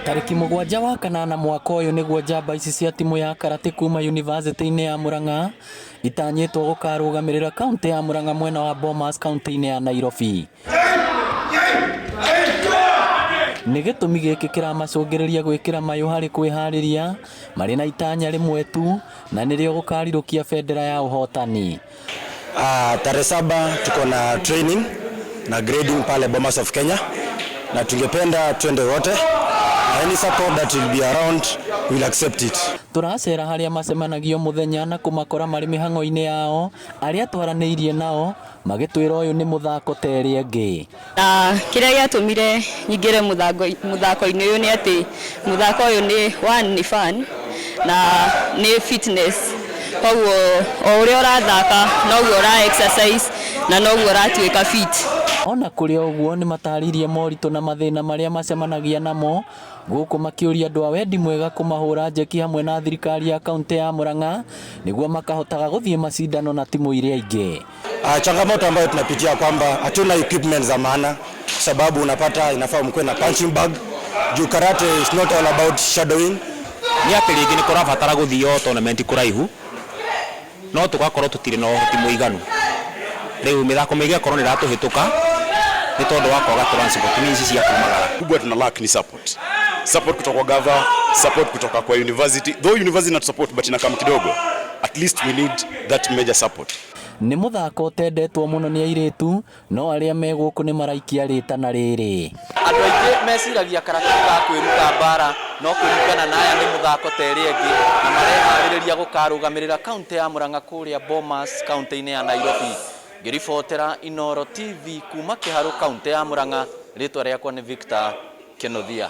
Tarĩki mũgwanja wa kanana mwaka ũyũ nĩguo njamba ici cia timũ ya karate kuma yunivasĩtĩ-inĩ ya Murang'a itanyĩtwo gũkarũgamĩrĩra kaũntĩ ya Murang'a mwena wa Bomas kaũntĩ-inĩ ya Nairobi. Nĩ gĩtũmi gĩkĩ kĩramacũngĩrĩria gwĩkĩra mayũ harĩ kwĩharĩria marĩ na itanya rĩmwe tu na nĩrĩo gũkarirũkia bendera ya ũhotani. Tarehe 7 tuko na training na grading pale Bomas of Kenya na tungependa twende wote. Any support that will be around we'll accept it. Tũracera harĩa macemanagio mũthenya na kũmakora marĩ mĩhang'o-inĩ yao, arĩa twaranĩirie nao magĩtwĩra ũyũ nĩ mũthako ta ĩrĩa ĩngĩ. Na kĩrĩa gĩatũmire nyingĩre mũthako-inĩ ũyũ nĩ atĩ mũthako ũyũ nĩ one nĩ fun na nĩ fitness, koguo o ũrĩa ũrathaka noguo ũra exercise na noguo ũratuĩka fit. Ona kũrĩ o ũguo nĩmatarĩirie moritũ na mathĩna marĩa macemanagia namo gũkũ makĩũria andũ a wendi mwega kũmahũra njeki hamwe na thirikari ya kauntĩ ya Murang'a nĩguo makahotaga gũthiĩ macindano na timũ iria ingĩ. Changamoto ambayo tunapitia kwamba hatuna equipment za maana, sababu unapata inafaa mkuwe na punching bag juu karate is not all about shadowing. Nĩ atĩ rĩngĩ nĩ kũrabatara gũthio tournament kũraihu no tũgakorwo tũtirĩ na ũhoti mũiganu. Rĩu mĩthako mĩingĩ ĩgakorwo nĩ ĩratũhĩtũka nĩ tondũ wa kwaga transport means cia kumagara. Kubwa tuna lack ni support. Support kutoka kwa gava, support kutoka kwa university. Though university not support but inakam kidogo. At least we need that major support. Nĩ mũthako ũtendetwo mũno nĩ airĩtu no arĩa me gũkũ nĩ maraikia rĩtana rĩrĩ. Andũ aingĩ meciragia karate ga kwĩruta mbara no kũringana na aya nĩ mũthako ta ĩrĩa ĩngĩ na mareharĩrĩria gũkarũgamĩrĩra kaũntĩ ya Murang'a kũrĩa Bomas kaũntĩ-inĩ ya Nairobi. Ngĩribotera Inooro TV kuma Kĩharũ kaũntĩ ya Murang'a, rĩtwa rĩakwa nĩ Victor Kĩnuthia.